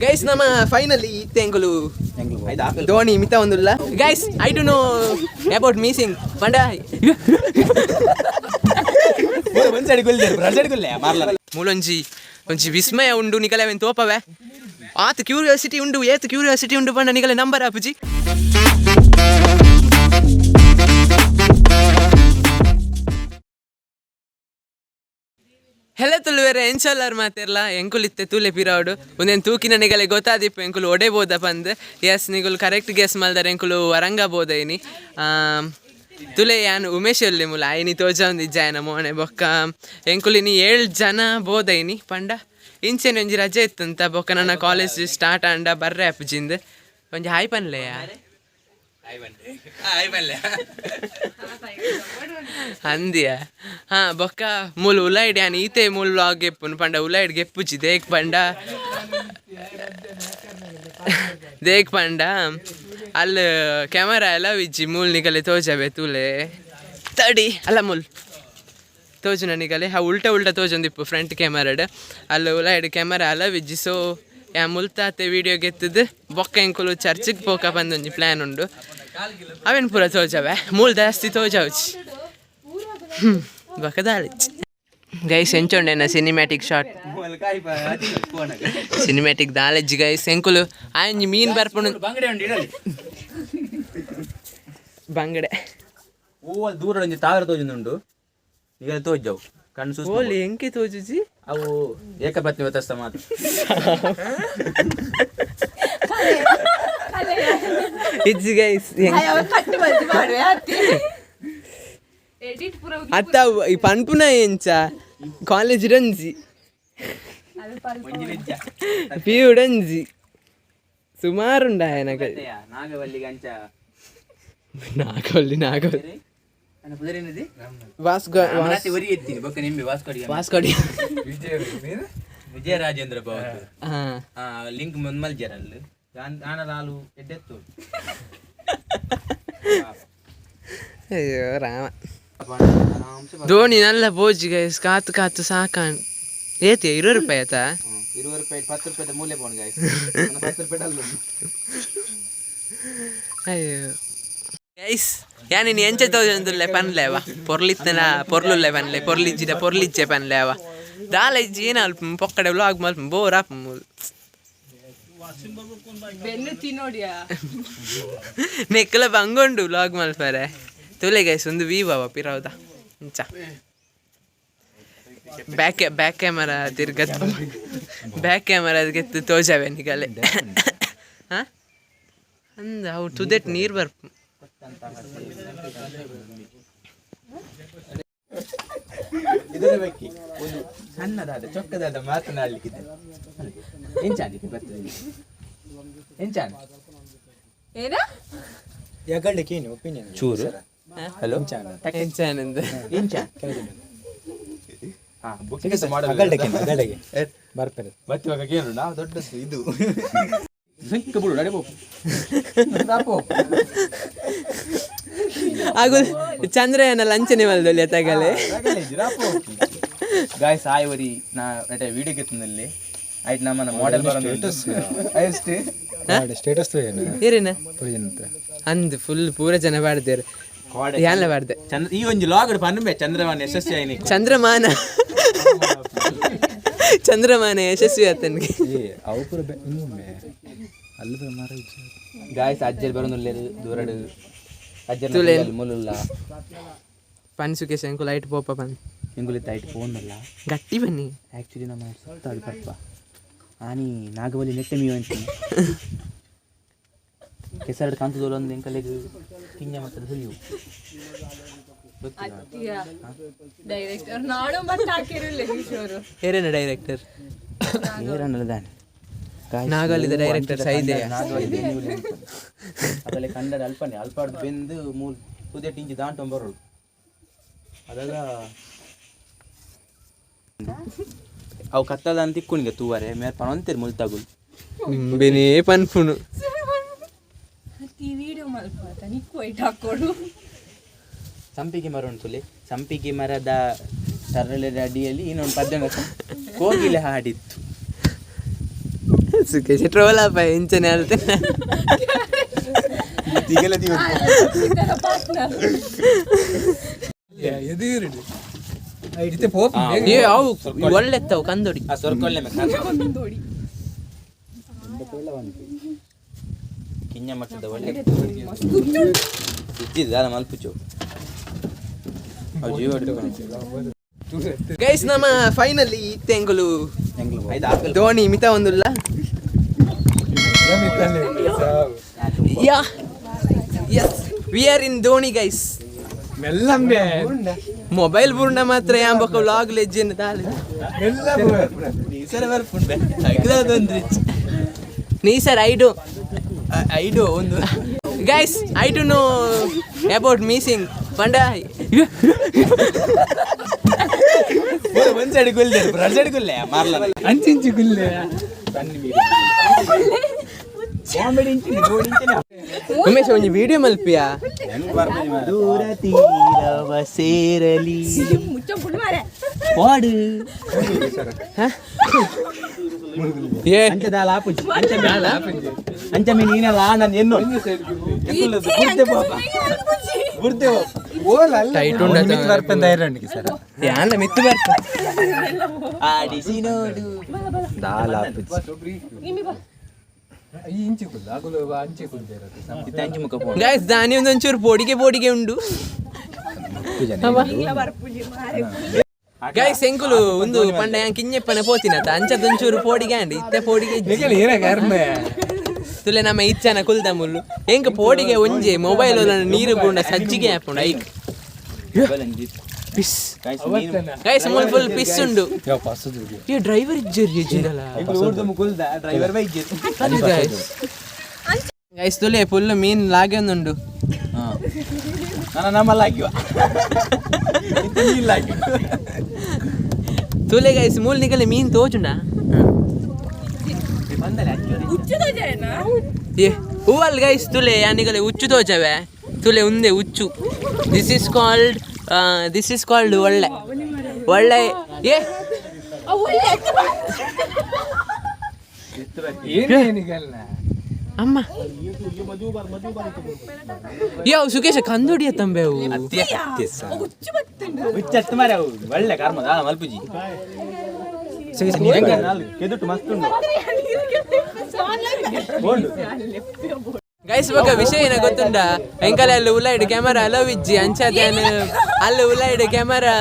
Guys, ನಮ್ಮ finally ಇತ್ತೆಂಕುಲು Dhoni ಮಿತ ಒಂದುಲ್ಲ. Guys, I don't know about missing ಪಂಡ. ಮೂಲೊಂಜಿ ಒಂಜಿ ವಿಸ್ಮಯ ಉಂಡು ನಿಕಲೆ, ಅವೆನ್ ತೋಪವೆ. ಆತ್ ಕ್ಯೂರಿಯಾಸಿಟಿ ಉಂಡು, ಏತ್ ಕ್ಯೂರಿಯಾಸಿಟಿ ಉಂಡು ಪಂಡ ನಿಕಲೆ ನಂಬರ್ ಆಪುಜಿ. ಹೆಲ ತುಳುವೆರೆ, ಎಂಚಲ್ಲಾರ್ ಮಾತೆರ್ಲ? ಎಂಕುಲಿತ್ತೆ ತೂಲೆ ಪಿರಾವುಡು ಒಂದೇನು ತೂಕಿನ ನಿಗಲೆ ಗೊತ್ತಾದಿಪ್ಪು ಎಂಕುಲು ಒಡೆ ಬೋದ ಪಂದ್. ಎಸ್, ನಿಗುಲು ಕರೆಕ್ಟ್ ಗೆಸ್ ಮಲ್ದಾರೆ, ಎಂಕುಲು ವರಂಗ ಬೋದ ಇನಿ. ತುಲೆ, ಯಾನ್ ಉಮೇಶ್ ಒಲ್ಲೆ ಮುಲ ಐನಿ ತೋಜೊಂದು ಇಜ್ಜಾಯನ ಮೋನೆ. ಬೊಕ್ಕ ಎಂಕುಲು ಇನಿ ಏಳ್ ಜನ ಬೋದ ಇನಿ. ಪಂಡ ಇಂಚೆನೆ ಒಂಜಿ ರಜೆ ಇತ್ತಂತ, ಬೊಕ್ಕ ನನ್ನ ಕಾಲೇಜ್ ಸ್ಟಾರ್ಟ್ ಆಂಡ ಬರ್ರೆ ಅಪ್ಪುಜಿಂದ್. ಒಂಜಿ ಹಾಯ್ ಪನ್ಲೆಯಾ? ಅಂದ್ಯ. ಹಾ, ಬೊಕ್ಕ ಮೂಲು ಉಲೈಡ್ ಯಾನ್ ಈತೆ ಮೂಲು ವ್ಲಾಗ್ ಗೆಪ್ಪುನು ಪಂಡ ಉಲೈಡ್ ಗೆಪ್ಪುಜಿ. ದೇಕ್ ಪಂಡ, ದೇಕ್ ಪಂಡ ಅಲ್ಲಿ ಕ್ಯಾಮರಾ ಎಲ್ಲ ಇಜ್ಜಿ. ಮೂಲ್ ನಿಕಲೆ ತೋಜವೆ ತೂಲೆ, ತಡಿ. ಅಲ್ಲ, ಮೂಲ್ ತೋಜುನ ನಿಕಲೆ? ಹಾ, ಉಲ್ಟ ಉಲ್ಟ ತೋಜೊಂದಿಪ್ಪು ಫ್ರಂಟ್ ಕ್ಯಾಮರಾಡ್. ಅಲ್ಲಿ ಉಲೈಡ್ ಕ್ಯಾಮರಾ ಅಲವ್ ಇಜ್ಜಿ. So yeah ಮುಲ್ತಾತೆ video ಗೆತ್ತದು. ಬೊಕ್ಕ ಎಂಕುಲು ಚರ್ಚಿಗೆ ಪೋಕ ಪಂದೊಂಜಿ ಪ್ಲ್ಯಾನ್ ಉಂಡು. ಅವೇನು ಪೂರ ತೋಜವೆ, ಮೂಲ್ ಜಾಸ್ತಿ ತೋಜಾವಚಿ. ಬೊಕ್ಕ ದಾಳಿಚ್ ಗೈಸ್, ಎಂಚೊಂಡೆನ ಸಿನಿಮ್ಯಾಟಿಕ್ ಶಾಟ್, ಸಿನಿಮ್ಯಾಟಿಕ್ ದಾಲೆಜ್ಜಿ ಗೈಸ್. ಎಂಕುಲು ಆಂಜಿ ಮೀನ್ ಬರ್ಪುಂಡು. ಬಂಗಡೆ. ಹೂವಲ್ಲಿ ದೂರ ಒಂಜಿ ತಾವರೆ ತೋಜೊಂದುಂಡು ಈಗ, ತೋಜವು ಕಣ್ಣು ಸೂಸ್. ಓಲಿ ಎಂಕೆ ತೋಜುಜಿ? ಅವು ಏಕಪತ್ನಿ ವ್ಯತಸ್ಥ ಮಾತ್ರ. ಇಜ್ಜಿ ಗೈಸ್. ಅತ್ತ, ಈ ಪನ್ಪುನ ಎಂಚ? ಕಾಲೇಜ್ ಡಂಜಿ, ಪಿ ಯು ಡಂಜಿ ಸುಮಾರುಂಡ ನನಗೆ. ನಾಗವಲ್ಲಿಗೆ ಅಂಚ. ನಾಗವಲ್ಲಿ, ನಾಗವಲ್ಲಿ. ನನ್ನ ಪುದರೇನದಿ? ವಾಸ್ಕೋ. ಒರಿ ಎತ್ತೀನಿ ಬೊಕ್ಕ ನಿಂಬೆ ವಾಸ್ಕೋಡಿ. ವಾಸ್ಕೋಡಿ. ವಿಜಯ ರಾಜೇಂದ್ರ ಭವತ್. ಹಾ. ಆ ಲಿಂಕ್ ಮುಂದ್ಮಲ್ ಜರಲ್ ಆನಲಾಲು ಎಡ್ಡೆತ್ತು. ಅಯ್ಯೋ ರಾಮ, ಧೋನಿ ನಲ್ಲ ಬೋಜಿ ಗೈಸ್. ಕಾತು ಕಾತು ಸಾಕಾಣ್. ಏತಿ 20 ರೂಪಾಯಿ ಆತಾ? 20 ರೂಪಾಯಿ, 10 ರೂಪಾಯಿದ ಮೂಲೆ ಪೋನ್ ಗಾಯ್ಸ್, 10 ರೂಪಾಯಿ ಅಲ್ಲ. ಅಯ್ಯೋ ಗೈಸ್, ಯಾ ನೀನು ಎಂಚ ತೋಜೊಂದುಲ್ಲೆ ಪನ್ಲೇವ? ಪೊರ್ಲಿತ್ತನ ಪೊರ್ಲುಲ್ಲೆ ಪನ್ಲೆ, ಪೊರ್ಲಿಜ್ಜಿಡ ಪೊರ್ಲಿಜ್ಜೆ ಪನ್ಲೇವ. ದಾಲ ಇಜ್ಜಿ, ಏನ ಅಲ್ಪ ಪೊಕ್ಕಡೆ ವ್ಲಾಗ್ ಮಲ್ಪ, ಬೋರ್ ಆಪ್ ಮೂಲು. ಬೆನ್ನು ತಿನ್ನೋಡಿಯಾ? ನೆಕ್ಕಲ ಬಂಗೊಂಡು ವ್ಲಾಗ್ ಮಲ್ಪರೆ. ತೂಲೆ ಗೈಸ್, ಒಂದು ವೀವ್ ಪಿರವುದ ಇಂಚ. ಬ್ಯಾಕ್ ಬ್ಯಾಕ್ ಕ್ಯಾಮರಾ ತಿರ್ಗತ್, ಬ್ಯಾಕ್ ಕ್ಯಾಮರಾ ಗೆತ್ತು ತೋಜಾವೆ ನಿಗಲೆ. ಹಾ, ಅಂದ ಅವು ತುದೆಟ್ ನೀರು ಬರ್ಪು. ಇದರ ಬಗ್ಗೆ ಒಂದು ಸಣ್ಣದಾದ ಚೊಕ್ಕದಾದ ಮಾತನಾಡಲಿಕ್ಕಿದೆ. ಎಂಚಾಂದಿಕ್ಕೆ ಬರ್ತದೆ, ಎಂಚಾನ್? ಏನ? ಒಪಿನಿಯನ್? ಚೂರು ಹಲೋ. ಎಂಚಾನಂದ? ಎಂಚ? ಹಾ, ಬುಕ್. ಅಗಲ್ಡೆಗೆ ಬರ್ಪೆರೆ. ಮತ್ತೆ ಇವಾಗ ಕೇಳು, ನಾವು ದೊಡ್ಡದು ಇದು ಸಿಕ್ಕ ಬಿಡು, ನಡೆ ಪೋ. ಆಗು ಚಂದ್ರಯಾನ ಲಂಚನೆ ಮಲ್ದೊಲಿ ತಗಲೆ. ಗಾಯ್ಸ್, ಆಯ್ ಒರಿ ನಾ ನೆಟೆ ವಿಡಿಯೋ ಗೆತ್ತನಲ್ಲಿ ಆಯ್ತು. ನಮ್ಮನ ಮಾಡೆಲ್ ಬರೋದು ಅಷ್ಟೇ. ಸ್ಟೇಟಸ್. ಏರೇನ? ಪುರಿಜನಂತ. ಅಂದ್ ಫುಲ್ ಪೂರ ಜನ ಬಾಡ್ದೇರು, ಯಾನ್ಲ ಬಾಡ್ದೆ. ಚಂದ್ರ ಈ ಒಂಜಿ ಲಾಗ್ ಪನ್ನುಂಬೆ, ಚಂದ್ರಮಾನ ಯಶಸ್ವಿ ಆಯ್ನಿ. ಚಂದ್ರಮಾನ, ಚಂದ್ರಮಾನ ಯಶಸ್ವಿ ಆತನಿಗೆ. ಏ, ಅವು ಪೂರ ಇನ್ನೊಮ್ಮೆ ಅಲ್ಲಿ ಪೂರ ಮರ ಇಜ್ಜಿ. ಗಾಯ್ಸ್, ಅಜ್ಜರ್ ಬರೋದುಲ್ಲೇರು ದೂರಡು ಅಜ್ಜರ್ ಮುಲುಲ್ಲ. ಪನ್ಸುಕೇಶ, ಎಂಕು ಲೈಟ್ ಪೋಪ ಪನ್. ಎಂಗುಲಿತ್ತ ಐಟ್ ಫೋನ್ ಅಲ್ಲ. ಗಟ್ಟಿ ಬನ್ನಿ. ಆ್ಯಕ್ಚುಲಿ ನಮ್ಮ ಸುತ್ತಾಡು ಪರ್ಪ ಆನಿ ನಾಗವಲ್ಲಿ ನೆಟ್ಟೆ ಮೀ ಅಂತೀನಿ. ಕೆಸರಡು ಕಾಂತದೋಲು ಒಂದು ಎಂಕಲೆಗ್ ಕಿಂಜ ಮತ್ತದ ಸುರಿಯು. ಡೈರೆಕ್ಟರ್ ನಾಡು ಮತ್ತೆ ಹಾಕಿರಲ್ಲ ಕಿಶೋರು. ಏರೇನ ಡೈರೆಕ್ಟರ್? ಏರನ್ನಲ್ಲ ದಾನೆ. ನಾಗವಲ್ಲಿದ ಡೈರೆಕ್ಟರ್ ಸೈದೆಯ. ಅದರಲ್ಲಿ ಕಂಡದ ಅಲ್ಪನೆ ಅಲ್ಪಾಡ್ ಬೆಂದು ಮೂಲ್ ತುದೆ ಟಿಂಚಿ ದಾಂಟೊಂಬ ಬರೋಳು ಅದಾಗ ಅವು ಕತ್ತದ ಅಂತ ತಿಕ್ಕುನಿಗೆ ತೂವರೆ ಮೇರ್ ಪಣಂತೀರ್ ಮುಲ್ತಗುಲ್. ಬೆನೇ ಪನ್ಪುನು. ಈ ವಿಡಿಯೋ ಮಲ್ಪ ನಿಕ್ಕು ವೈಟ್ ಹಾಕೋಡು. ಸಂಪಿಗೆ ಮರ ಉಂಟು. ಸಂಪಿಗೆ ಮರದ ತರಳೆದ ಅಡಿಯಲ್ಲಿ ಇನ್ನೊಂದು ಪದ್ಯ ಕೋಗಿಲೆ ಹಾಡಿತ್ತು. ಸುಖೇಶ್ ಟ್ರೋಲ್ ಅಪ್ಪ ಇಂಚನೆ ಹೇಳ್ತೇನೆ. ತಿಗಲ. ಎದುರು ಇತ್ತೆ ಪೋಪ್. ಏ, ಅವು ಒಳ್ಳೆತ್ತವು ಕಂದೋಡಿ. ಆ ಸೊರ್ಕೊಳ್ಳೆ ದೋಡಿ. ಕಿಂಜ ಮಟ್ಟದ ಒಳ್ಳೆ ಇದ್ದಿದ್ದು ದಾಲ ಮಲ್ಪುಚು ಅವು ಜೀವ ಹಿಡ್ಕೊಂಡು. ಗೈಸ್, ನಮ್ಮ ಫೈನಲಿ ಇತ್ತೆಂಗುಲು ಐದು. ಧೋನಿ ಮಿತ ಒಂದುಲ್ಲ. Yeah, yes, we are in Dhoni, guys. ಮೆಲ್ಲಂಬೆ. ಮೊಬೈಲ್ ಬುರ್ಣ ಮಾತ್ರ ಯಾಂಬಕ ವ್ಲಾಗ್ ಲೆಜ್ಜೆನ್ ದಾಲೆ. ಮೆಲ್ಲ. ಸರ ಬರ್ಪುಂಡೆ ಅಗ್ಲದೊಂದು. ನೀ ಸರ್ I do ಐಡು ಒಂದು. Guys, I do know about missing ಪಂಡ. ಒಂದ್ ಸೈಡ್ ಗುಲ್ದೆ, ಎರಡು ಸೈಡ್ ಗುಲ್ಲೆ ಮಾರ್ಲ. ಅಂಚಿಂಚಿ ಗುಲ್ಲೆ. ಉಮೇಶ್, ಒಂಜಿ ವಿಡಿಯೋ ಮಲ್ಪಿಯಾ? ದೂರ ತೀರವ ಸೇರಲಿ. ಮುಚ್ಚ ಪುಡ್ ಮಾರೆ. ಪಾಡು. ಏ. ಅಂಚೆ ದಾಲ ಆಪುಜಿ ಅಂಚೆ ಮ್ಯಾಲ ಅಂಚೆ ಮೀನ್ ನೀನಲ್ಲ ನಾನು ಎನ್ನು ಗುರ್ತೆ ಪಾಪ ಗುರ್ತೆ. ಓಲ್ ಅಲ್ಲ. ಟೈಟ್ ಉಂಡ. ಸರ್. ಯಾನ ಮಿತ್ತು ಬರ್ತ. ಆಡಿಸಿ ನೋಡು ದಾಲ ಆಪುಜಿ. ನಿಮ್ಮಿ ಬಾ. ಈ ಇಂಚಿ ಕುಲ್ಲು ಅಗುಲು ಅಂಚೆ ಕುಲ್ದೆ ಇರೋದು. ಅಂಚು ಮುಖ ಪೋ. ಗೈಸ್, ದಾನಿ ಒಂದೊಂಚೂರು ಪೋಡಿಗೆ ಪೋಡಿಗೆ ಉಂಡು. ಇಂಗ್ಲ ಬರ್ಪುಜಿ ಮಾರೆ. ಗೈಸ್, ಎಂಕುಲು ಒಂದು ಪಂಡ ಯಾನ್ ಕಿഞ്ഞಪ್ಪನೆ ಪೋತಿನತ ಅಂಚದೊಂಚೂರು ಪೋಡಿಗೆ ಅಂಡ್ ಇತ್ತೆ ಪೋಡಿಗೆ ಇಜ್ಜಿ. ನಿಗಲ ಏನ ಕರ್ಮ. ತುಲೆ ನಮ್ಮ ಇಚ್ಛನ ಕುಲ್ದ ಮುಲ್ಲು ಎಂಕ ಪೋಡಿಗೆ ಒಂಜೆ ಮೊಬೈಲ್ ನೀರು ಬುಂಡ ಸಜ್ಜಿಗೆ ಹಾಪುಂಡು ಐಕ್ ಪಿಸ್. ಗೈಸ್, ಮುಲ್ ಫುಲ್ ಪಿಸ್ ಉಂಡು. ಈ ಡ್ರೈವರ್ ಇಜ್ಜರಿ ಇಜ್ಜಿಂದಲ್ಲ. Driver bike. ಗೈಸ್, ಗೈಸ್, ತುಲೆ ಫುಲ್ ಮೀನ್ ಲಾಗೆ ಒಂದುಂಡು. ನಾನು ನಮ್ಮಲ್ಲ ಹಾಕಿವ ಇಲ್ಲ. ತುಲೆ ಗೈಸ್, ಮೂಲ್ ನಿಗಲೆ ಮೀನ್ ತೋಜುಂಡ. ಹುಚ್ಚುದ ಜಯನ. ಏ ಹೂವಲ್ ಗೈಸ್, ತುಲೆ ಯಾನಿಗಲೆ ಉಚ್ಚು ತೋಜವೆ. ತುಲೆ ಉಂದೆ ಉಚ್ಚು. This is called ಒಳ್ಳೆ ಒಳ್ಳೆ ಏ. ಒಳ್ಳೆ. ಏನೇ ನಿಗಲ್ನ. ಅಮ್ಮ, ಯಾವ ಸುಕೇಶ ಕಂದೋಡಿಯ ತಂಬೆ ಅವು. ಹುಚ್ಚು ಬತ್ತುಂಡು. ಹುಚ್ಚತ್ತು ಮಾರೆ ಅವು ಒಳ್ಳೆ ಕರ್ಮ ದಾಲ ಮಲ್ಪುಜಿ ಕೆದುಟು ಮಸ್ತ್ ಉಂಡು. ಗೈಸ್, ಬೊಕ ವಿಷಯ ಏನ ಗೊತ್ತುಂಡ? ಎಂಕಲ ಅಲ್ಲಿ ಉಲಾಯ್ಡ್ ಕ್ಯಾಮರಾ ಅಲೋ ಇಜ್ಜಿ. ಅಂಚಾದ ಅಲ್ಲಿ ಉಲಾಯ್ಡ್ ಕ್ಯಾಮರಾ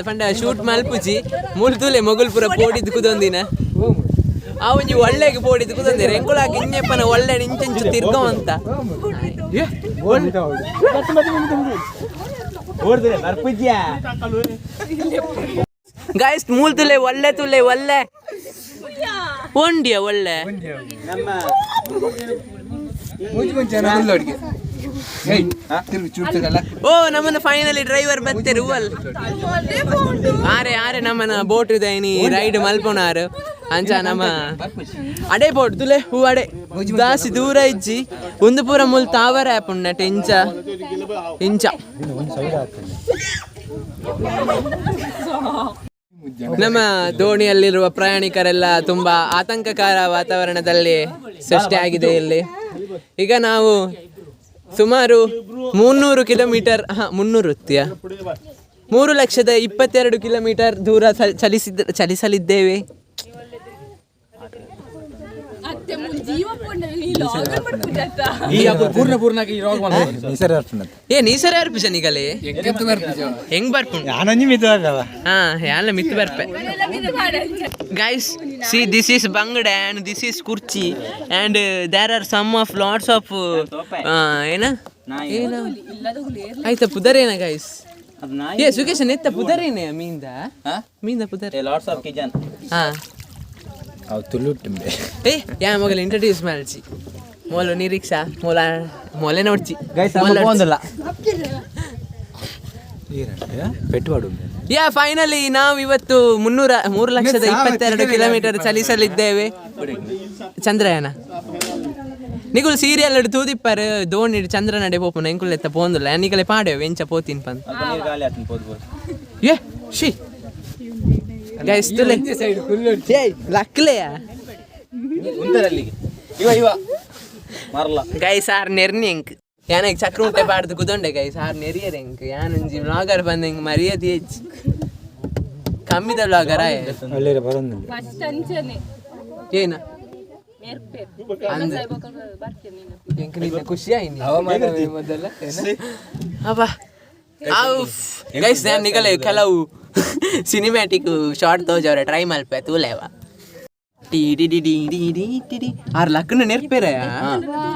ಪಂಡ ಶೂಟ್ ಮಲ್ಪುಜಿ. ಮೂಲ್ ತೂಲೆ ಮೊಗುಲ್ ಪೂರ ಪೋಡಿದ್ ಕುದೊಂದಿನ. ಆ ಒಂಜಿ ಒಳ್ಳೆಗೆ ಪೋಡಿದ್ ಕುದೊಂದಿರ. ಎಂಕುಲಾಗ ಇಂಜಪ್ಪನ ಒಳ್ಳೆ ಇಂಚಂಚು ತಿರ್ಗೋ ಅಂತ. ಏ, ಓಡ್ದ್ರೆ ಬರ್ಪುಜಿಯಾ. ಗೈಸ್, ಮೂಲ್ ತುಲೆ ಒಳ್ಳೆ ತುಲೆ ಒಳ್ಳೆ ಒಂಡಿಯ ಒಳ್ಳೆ. ನಮ್ಮ ಮುಂಚೆ ಮುಂಚೆ ಗುಲ್ಲೋಡಿಗೆ ಏಯ್ ತಿರುಗಿ ಚೂಡ್ತದಲ್ಲ. ಓ, ನಮ್ಮನ್ನ ಫೈನಲಿ ಡ್ರೈವರ್ ಬತ್ತೇರು ಹೂವಲ್. ಆರೆ ಆರೆ ನಮ್ಮನ ಬೋಟ್ ಇದೆ ಇನಿ ರೈಡ್ ಮಲ್ಪೊನಾರು. ಅಂಚ ನಮ್ಮ ಅಡೆ ಬೋಟ್ ತುಲೆ ಹೂ ಅಡೆ ದಾಸಿ ದೂರ ಇಜ್ಜಿ. ಒಂದು ಪೂರ ಮುಲ್ ತಾವರ ಆಪುಂಡು ಇಂಚ ಇಂಚ. ನಮ್ಮ ದೋಣಿಯಲ್ಲಿರುವ ಪ್ರಯಾಣಿಕರೆಲ್ಲ ತುಂಬಾ ಆತಂಕಕಾರ ವಾತಾವರಣದಲ್ಲಿ ಸೃಷ್ಟಿಯಾಗಿದೆ ಇಲ್ಲಿ. ಈಗ ನಾವು ಸುಮಾರು 300 ಕಿಲೋಮೀಟರ್, ಹಾಂ, 300 ವೃತ್ತಿಯ 3,00,022 ಕಿಲೋಮೀಟರ್ ದೂರ ಚಲಿಸಲಿದ್ದೇವೆ. ಅತ್ತೆ ಮುಲ್ ಜೀವ ಪೊಂಡ ನೀ ಲಾಗ್ ಪಡ್ಪುಜತ್ತ. ಪೂರ್ಣ ಪೂರ್ಣ ಈ ರೋಗ. ಏ, ನೀ ಸರಿ ಅರ್ಪಿಸ ನಿಗಲೆ ಹೆಂಗ್ ಬರ್ಪುಂಡು? ಹಾ, ಯಾಲ ಮಿತ್ತು ಬರ್ಪೆ. Guys, see, this is ಬಂಗಡೆ and this is ಕುರ್ಚಿ and there are some of lots of ಏನ ಏನ ಆಯ್ತಾ ಪುದರೇನ ಗೈಸ್? ಅದು ನಾಯಿ. ಏ ಸುಕೇಶ್, ನೆತ್ತ ಪುದರೇನೆ ಮೀಂದ ಮೀಂದ ಪುದರ್? ಲಾಟ್ಸ್ ಆಫ್ ಕಿಜನ್. ಹಾ. ಅವು ತುಳುಟುಂಬೆ. ಏ ಯಾ ಮೊಗಲ ಇಂಟ್ರೊಡ್ಯೂಸ್ ಮಾಡ್ಸಿ. ಮೋಲು ನಿರೀಕ್ಷಾ ಮೋಲ ಮೊಲೆ ನೋಡ್ಚಿ. ಗೈಸ್, ನಮ್ಮ ಪೋಂದಲ್ಲ. ಪೆಟ್ಟುವಾಡು. ಯಾ, ಫೈನಲಿ ನಾವು ಇವತ್ತು 3,00,022 ಕಿಲೋಮೀಟರ್ ಚಲಿಸಲಿದ್ದೇವೆ. ಚಂದ್ರಯಾನ ನಿಗುಲ್ ಸೀರಿಯಲ್ ತೂದಿಪ್ಪರ್ ದೋಣಿ ಚಂದ್ರ ನಡೆ ಪೋಪುನ. ಎಂಕುಲ್ ಎತ್ತ ಪೋಂದುಲ್ಲ ನಿಗಲೆ ಪಾಡೇವೆ ಎಂಚ ಪೋತಿನ್ ಪಂದ್. ಅಲ್ಪ ನೀರು ಖಾಲಿ ಆತನ ಪೋದು ಪೋದು. ಏ she guys, ತುಲೆ ಸೈಡ್ ಕುಲ್ಲೋಡಿ. ಏಯ್ ಲಕ್ಲೆಯ. ಉಂತರಲ್ಲಿಗೆ ಇವ ಇವ ಮರಲ. ಗೈಸ್, ಆರ್ ನೆರ್ನಿ ಎಂಕ್ ಯಾನ ಚಕ್ರ ಉಂಟೆ ಪಾಡ್ದು ಕುದೊಂಡೆ. ಗೈಸ್, ಆರ್ ನೆರಿಯರ್ ಎಂಕ್. ಯಾನೊಂಜಿ ವ್ಲಾಗರ್ ಬಂದ, ಎಂಕ್ ಮರ್ಯಾದೆ ಹೆಚ್ಚು ಕಮ್ಮಿದ ವ್ಲಾಗರ್ ಆಯೆ. ಒಳ್ಳೆ ಬರೋದು. ಫಸ್ಟ್ ಅಂಚನೆ. ಏನ? ಮೇರ್ಪೇರ್. ಅಂದ್. ಬರ್ತೇನೆ ನೀನು. ಎಂಕ್ ನಿನ್ನ ಖುಷಿ ಆಯ್ನಿ ಮೊದಲ. ಅಬ್ಬಾ, ಗೈಸ್, ನಾನು ನಿಗಲೆ ಕೆಲವು ಸಿನಿಮ್ಯಾಟಿಕ್ ಶಾರ್ಟ್ ತೋಜವ್ರೆ ಟ್ರೈ ಮಲ್ಪೆ. ತೂಲೇವ. Tea D D D D D T D. R ಲಕ್ಕನ ನೆರ್ಪೇರೆ.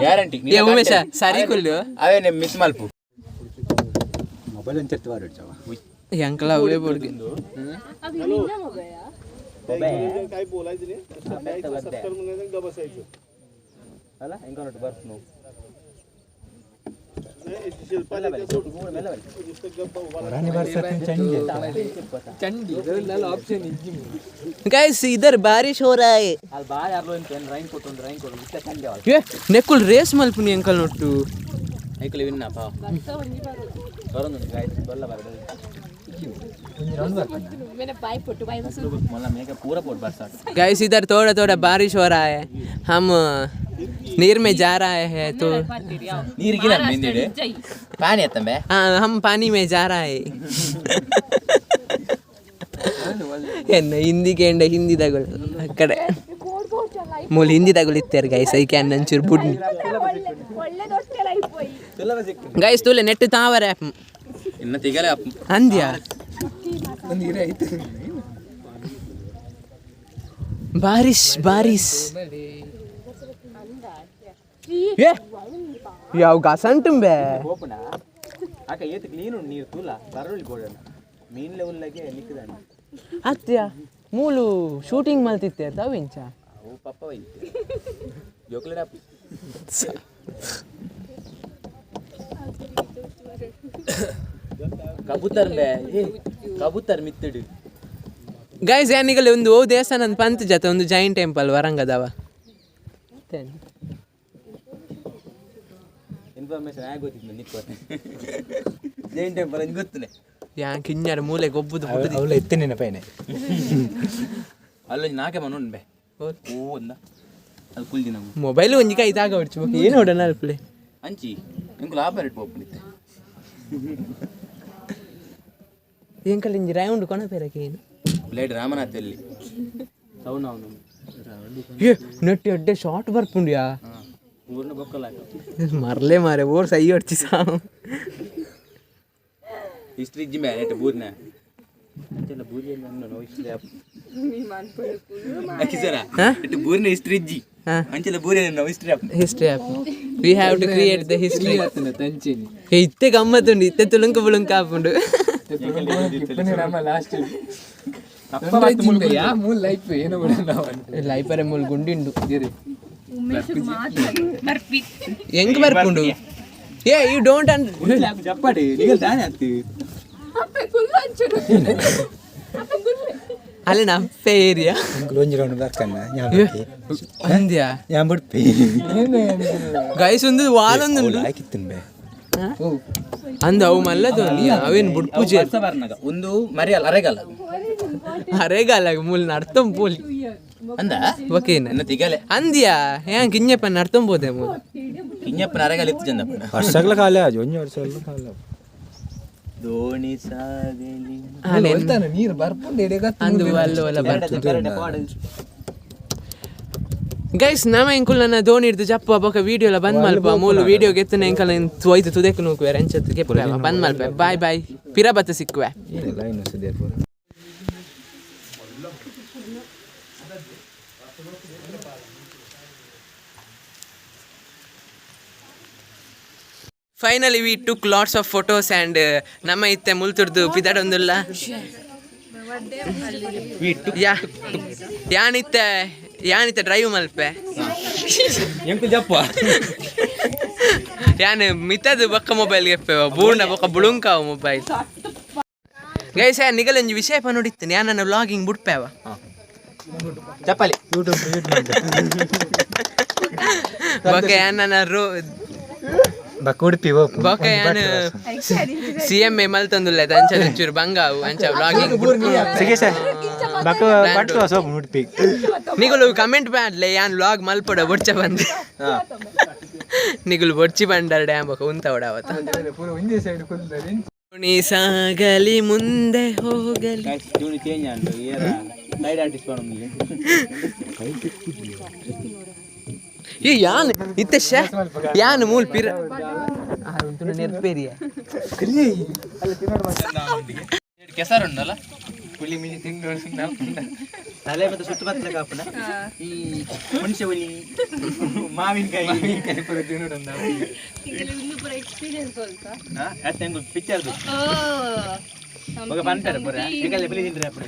ಗ್ಯಾರಂಟಿ. ಏ ಉಮೇಶ, ಸರಿ ಕುಲ್ಲು. ಅವೇ ಮಿಸ್ ಮಲ್ಪು. ಮೊಬೈಲ್ ಅಂಚರ್ತಿ ವಾರ. ಎಂಕಲ ಅವೇ ಬೋರ್ಗೆ. ಅದು ನಿನ್ನ ಮೊಬೈಲಾ? ಅಲ್ಲ, ಹೆಂಗ ನೋಟು ಬರ್ಫ್ ನೋವು. ಗೈಸ್, ಇದರ್ ಬಾರಿಶ್ ಹೋ ರಹಾ ಹೈ. ಅಲ್ಲಿ ಬಾರಿ ಅರ್ಲೋ ಅಂತ ರೈನ್ ಕೊಟ್ಟು ಒಂದು ರೈನ್ ಕೊಟ್ಟು ಇಷ್ಟ ಚಂಡಿ ಅವಳು. ಏ, ನೆಕ್ಕುಲ್ ರೇಸ್ ಮಲ್ಪುನಿ ಅಂಕಲ್ ನೊಟ್ಟು. ಐಕುಲಿ ವಿನ್ನ ಪಾ. ಬರ್ಸ ಒಂಜಿ ಬರೋದು. ಬರೋದು ಗಾಯ್ಸ್, ಬಲ್ಲ ಬರೋದು. ಮೇಲೆ ಬಾಯಿ ಪೊಟ್ಟು ಬಾಯಿ ಬಸ್. ಮೊಲ್ಲ ಮೇಕ ಪೂರ ಪೋಟ್ ಬರ್ಸಾಟ. गाइस, इधर थोड़ा थोड़ा बारिश हो रहा है, हम नीर में जा रहे हैं तो ನೀರು ಗಿನ ಮಿಂದಿಡೆ ಪಾನಿ ಎತ್ತಂಬೆ. हाँ, हम पानी में जा रहा है. ಎನ್ನ ಹಿಂದಿ ಕೇಂಡ ಹಿಂದಿ ತಗೊಳ್ಳು ಆ ಕಡೆ. ಮೂಲ ಹಿಂದಿ ತಗೊಳಿತ್ತಾರೆ ಗೈಸ್. ಐಕೆ ನಂಚೂರು ಬುಡ್ನಿ. ಗೈಸ್, ತೂಲೆ ನೆಟ್ಟು ತಾವರೆ. ಇನ್ನ ತಿಗಲೆ. ಅಂದ್ಯಾ? ಬಾರಿಶ್ ಬಾರಿಶ್. ಏ, ಯಾವ ಗಸಂಟುಂಬೆ. ಓಪನ ಆಕ ಏತ್ ಕ್ಲೀನ್ ಉಂಡು ನೀರು ತೂಲ ಬರೋಳಿ ಬೋಡಣ ಮೀನ್ ಲೆವೆಲ್ಲಾಗೆ ನಿಕ್ಕದಾನೆ. ಅತ್ಯ, ಮೂಲು ಶೂಟಿಂಗ್ ಮಲ್ತಿತ್ತೆ ತಾವಿಂಚ. ಅವು ಪಪ್ಪ ವೈತೆ ಜೋಕ್ಲೆಡ್ ಅಪ್ಪು. ಕಬೂತರ್ ಬೇ, ಏ ಕಬೂತರ್ ಮಿತ್ತಡು. ಗೈಸ್, ಯಾನಿಗಲ್ಲಿ ಒಂದು ಓ ದೇವಸ್ಥಾನ ಪಂತ್ ಜೊತೆ ಒಂದು ಜೈನ್ ಟೆಂಪಲ್ ವರಂಗದವ. ಇನ್ಫಾರ್ಮೇಶನ್ ಆಗಿ ಗೊತ್ತಿತ್ತು ನಿಕ್ಕ ಜೈನ್ ಟೆಂಪಲ್ ಅಂತ ಗೊತ್ತನೆ. ಯಾ ಕಿഞ്ഞಾರ ಮೂಲೆ ಗೊಬ್ಬುದು ಪುಟ್ಟುದಿ. ಅವಳು ಎತ್ತೆ ನೆನಪೈನೆ. ಅಲ್ಲೊಂಜಿ ನಾಕೆ ಮನ ಉಂಡು ಬೇ. ಓ ಅಂದ ಅದು ಕುಲ್ದಿ ನಾವು. ಮೊಬೈಲ್ ಒಂಜಿ ಕೈ ಇದಾಗ ಹೊಡ್ಚು ಏನು ಹೊಡಣ ಅಲ್ಪಲೆ. ಅಂಚಿ ಎಂಕುಲು ಆಪರೇಟ್ ಪೋಪುನಿತ್ತೆ. ಎಂಕಲ್ ಇಂಜಿ ರೌಂಡ್ ಕೊಣ ಪೇರಕ್ಕೆ ಏನು. ಬ್ಲೇಡ್ ರಾಮನಾಥ್ ಎಲ್ಲಿ ಅವನು. ಏ, ನೆಟ್ಟಿ ಅಡ್ಡೆ ಶಾರ್ಟ್ ಬರ್ಪುಂಡ್ಯಾ. ಊರ್ನ ಬೊಕ್ಕಲ. ಮರ್ಲೆ ಮಾರೆ ಓರ್ ಸೈ ಹೊಡ್ಚಿ ಸಾವು. ಹಿಸ್ಟ್ರಿ ಇಜ್ಜಿ ಮೇಲೆ ನೆಟ್ ಬೂರ್ನ ಅಂಚೆಲ್ಲ ಬೂರಿಯಲ್ಲಿ ನೋ ಹಿಸ್ಟ್ರಿ ಕಿಸರ ಇಟ್ಟು ಬೂರ್ನ ಹಿಸ್ಟ್ರಿ ಇಜ್ಜಿ. ಹಾ. ಅಂಚೆಲ್ಲ ಬೂರಿಯಲ್ಲಿ no history. History app, we have to create the history. ಏ, ಇತ್ತೆ ಗಮ್ಮತ್ತುಂಡು, ಇತ್ತೆ ತುಳುಂಕು ಬುಳುಂಕು ಆಪುಂಡು. ಲೈಫರೆ ಮೂಲ್ ಗುಂಡಿಂಡು. ಉಮೇಶ್ ಮಾತ್ರ ಬರ್ಪಿ. ಹೆಂಗ್ ಬರ್ಪುಂಡು? ಏ, you don't ಅಂಡ್ ಚಪ್ಪಾಡಿ ನಿಗಲ್ ತಾನೇ ಆಗ್ತೀವಿ. ಅಪ್ಪೆ ಕುಲ್ಲು ಅಂಚುಡು ಅಪ್ಪೆ ಕುಲ್ಲು. ಅಲ್ಲ, ಅಪ್ಪೆ ಏರಿಯಾ. ಒಂಜಿ ರೌಂಡ್ ಬರ್ಕನ್ನ. ಅಂದ್ಯಾ? ಯಾನ್ ಬಿಡ್ಪಿ. ಗೈಸ್, ಒಂದು ವಾಲೊಂದು ಹಾಕಿತ್ತನ್ ಬೇ. ಅಂದ ಅವು ಮಲ್ಲದು ಅವೇನು ಬುಡ್ಪುಜೆ. ಬರ್ನಾಗ ಒಂದು ಮರಿಯಲ್ಲ, ಅರೆಗಲ್ಲ. ಅರೆಗಾಲ ಮೂಲ್ ನಡ್ತಂ ಪೋಲಿ. ಅಂದ. ಓಕೆನ. ನನ್ನ ತಿಗಲೆ. ಅಂದ್ಯಾ? ಏನ್ ಕಿഞ്ഞಪ್ಪ ನಡ್ತಂಬೋದೆ ಮೂಲ್. ಕಿഞ്ഞಪ್ಪನ ಅರೆಗಲ್ಲ ಇತ್ತು ಚಂದಪ್ಪ. ವರ್ಷಗಳ ಕಾಲ ಆಜು ಒಂಜಿ ವರ್ಷಗಳ ಕಾಲ. ದೋಣಿ ಸಾಗಲಿ. ಅಂದು ಅಲ್ಲ ಅಲ್ಲ ಬರ್ತದೆ. ಗೈಸ್, ನಮ ಎಂಕುಲ್ ನನ್ನ ದೋಣಿ ಹಿಡ್ದು ಜಪ್ಪ ಬೊಕ ವಿಡಿಯೋ ಎಲ್ಲ ಬಂದ್ ಮಲ್ಪ. ಮೂಲು ವಿಡಿಯೋ ಗೆತ್ತನ ಎಂಕಲ್ ತೊಯ್ತು ತುದೆಕ್ ನೂಕುವೆ ರೆಂಚತ್ತು ಕೆಪ್ಪು ಬಂದ್ ಮಲ್ಪ. ಬಾಯ್ ಬಾಯ್, ಪಿರ ಬತ್ತ ಸಿಕ್ಕುವೆ. ಏನಿಲ್ಲ ಇನ್ನು ಸದ್ಯ ಪೂರ. Finally we took lots of photos and ನಮ್ಮ ಇತ್ತೆ ಮುಲ್ತುರ್ದು ಪಿದಡೊಂದುಲ್ಲ. ಯಾ ಯಾನಿತ್ತೆ ಯಾನಿತ್ತೆ ಡ್ರೈವ್ ಮಲ್ಪೆ. ಎಂಕು ಜಪ್ಪ. ಯಾನ್ ಮಿತ್ತದು ಬೊಕ್ಕ ಮೊಬೈಲ್ ಗೆಪ್ಪೆವ ಬೂರ್ಣ ಬೊಕ್ಕ ಬುಳುಂಕಾವ ಮೊಬೈಲ್. ಗೈಸ್, ಯಾನ್ ನಿಗಲೊಂಜಿ ವಿಷಯ ಪನೊಡಿತ್ತೇನೆ. ಯಾನ್ ನನ್ನ ವ್ಲಾಗಿಂಗ್ ಬುಡ್ಪೇವ. ಚಪ್ಪಲಿ. ಬೊಕ್ಕ ಯಾನ್ ನನ್ನ ರೋ ಬಕ್ಕ ಉಡುಪಿ ಹೋಪು. ಬೊಕ ಯಾನ್ ಸಿಎಂ ಎ ಮಲ್ತೊಂದುಲ್ಲೆ ಅಂಚ ಒಂಚೂರು ಬಂಗ ಅವು ಅಂಚ ವ್ಲಾಗಿಂಗ್. ಸುಗೇಶ ಬಕ್ಕ ಬಟ್ಟು ಸೋಪು ಉಡುಪಿ. ನಿಗುಲು ಕಮೆಂಟ್ ಮಾಡ್ಲೆ, ಯಾನ್ ವ್ಲಾಗ್ ಮಲ್ಪಡ ಬೊಡ್ಚ ಬಂದ್. ನಿಗುಲು ಬೊಡ್ಚಿ ಬಂಡರ್ ಡ್ಯಾಮ್ ಬೊಕ ಉಂತ ಅವತ್ತ. ದೋಣಿ ಸಾಗಲಿ ಮುಂದೆ ಹೋಗಲಿ. ಜೂನಿ ಚೇಂಜ್ ಆಂಡ್ ಏರ ಸೈಡ್ ಆರ್ಟಿಸ್ಟ್ ಪನೊಂದು. ಈ ಯಾನ್ ಇತ್ತೆ ಶೇ ಯಾನ್ ಮೂಲ್ ಪಿರ ನೆರ್ಪೇರಿಯ. ಕೆಸರುಂಡಲ್ಲ ಪುಲಿ ಮಿನಿ ತಿಂದು. ತಲೆ ಮತ್ತೆ ಸುತ್ತು ಬತ್ತಲ ಕಾಪುನ ಈ ಹುಣಸೆ ಹುಳಿ ಮಾವಿನಕಾಯಿ. ಪೂರ ತಿನ್ನೋಡು. ಎಕ್ಸ್ಪೀರಿಯನ್ಸ್ ಅಲ್ತಾ. ಅತ್ತೆ ಪಿಕ್ಚರ್ ಬೊಕ ಪನ್ಪೆರ್ ಪೂರ ನಿಕಲೆ ಪಿಲಿ ತಿಂದ್ರೆ ಅಪ್ಪು.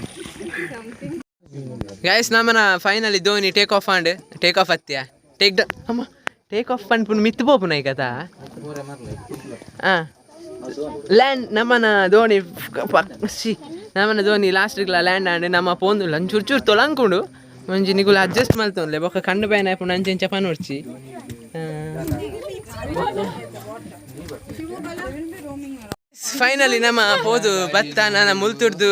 ಗೈಸ್, ನಮ್ಮನ finally Dhoni take off and take off ಅತ್ಯ ಟೇಕ್ ಡ ಅಮ್ಮ ಟೇಕ್ ಆಫ್ ಪನ್ಪುನ್ ಮಿತ್ ಪೋಪುನ ಈ ಕಥಾ. ಹಾಂ, ಲ್ಯಾಂಡ್ ನಮ್ಮನ ಧೋನಿ she ನಮ್ಮನ ಧೋನಿ ಲಾಸ್ಟ್ಗ್ಲ ಲ್ಯಾಂಡ್ ಆಂಡ್ ನಮ್ಮ ಪೋಂದುಲ್ಲ. ಒಂಚೂರು ಚೂರು ತೊಳಂಕುಂಡು ಒಂಜಿ ನಿಗುಲು ಅಡ್ಜಸ್ಟ್ ಮಲ್ತೊನ್ಲೆ. ಬೊಕ್ಕ ಕಣ್ಣು ಬೇನೆ ಆಪುಂಡು ಅಂಚೆ ಇಂಚ ಪನೊಡ್ಚಿ. ಫೈನಲಿ ನಮ್ಮ ಪೋದು ಬತ್ತ ನನ್ನ ಮುಲ್ತುರ್ದು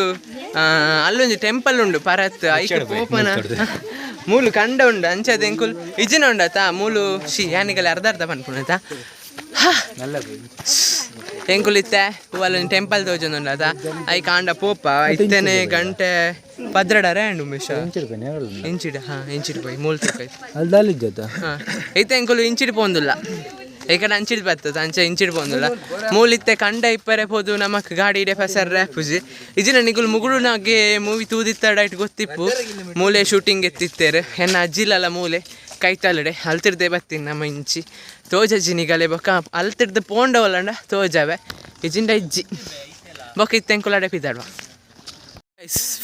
ಅಲ್ಲೊಂಜಿ ಟೆಂಪಲ್ ಉಂಡು ಪರತ್ ಐಕ್ ಪೋಪನ. ಮೂಲು ಕಂಡ ಉಂಡು ಅಂಚದ ಎಂಕುಲ್ ಇಜಿನ ಉಂಡತ ಮೂಲು she ಯಾನಿಗಲ ಅರ್ಧ ಅರ್ಧ ಪನ್ಪುನತ. ಎಂಕುಲ್ ಇತ್ತೆ ಅಲ್ಲೊಂಜಿ ಟೆಂಪಲ್ ತೋಜೊಂದುಂಡತ, I ಕಾಂಡ ಪೋಪ. ಇತ್ತೇನೆ ಗಂಟೆ 12ರೆ ಅಂಡು ಉಮೇಶ. ಇಂಚಿಡ್ ಹಾ ಇಂಚಿಡ್ ಪೋಯಿ ಮೂಲು ತೂಕೈತು. ಅಲ್ದಾಲಿಜ್ಜತ. ಹಾ, ಇತ್ತೆ ಎಂಕುಲು ಇಂಚಿಡ್ ಪೋಂದುಲ್ಲ. ಈ ಕಡೆ ಅಂಚಿಡ್ ಬರ್ತದೆ, ಅಂಚೆ ಇಂಚಿಡ್ ಪೋಂದುಲ್ಲ. ಮೂಲಿತ್ತೆ ಕಂಡ ಇಪ್ಪರೆ ಪೋದು ನಮಕ್ ಗಾಡಿ ಇಡೆ ಫಸರ್ರೆ ಪೂಜಿ ಇಜಿನ. ನಿಗುಲು ಮುಗುಳುನಾಗೆ ಮೂವಿ ತೂದಿತ್ತಡ it ಗೊತ್ತಿಪ್ಪು, ಮೂಲೆ ಶೂಟಿಂಗ್ ಎತ್ತಿತ್ತೇರು. ಎನ್ನ ಅಜ್ಜಿಲಲ್ಲ ಮೂಲೆ ಕೈತಲಡೆ ಅಲ್ತಿರ್ದೆ ಬತ್ತೀನಿ ನಮ್ಮ ಇಂಚಿ ತೋಜಜ್ಜಿ ನಿಗಲೆ. ಬೊಕ್ಕ ಅಲ್ತಿರ್ದು ಪೋಂಡವಲ್ಲಂಡ ತೋಜವೆ, ಇಜಿಂಡ ಇಜ್ಜಿ. ಬೊಕ್ಕ ಇತ್ತೆ ಎಂಕುಲಾಡೆ ಪಿದಾಡ್ವ.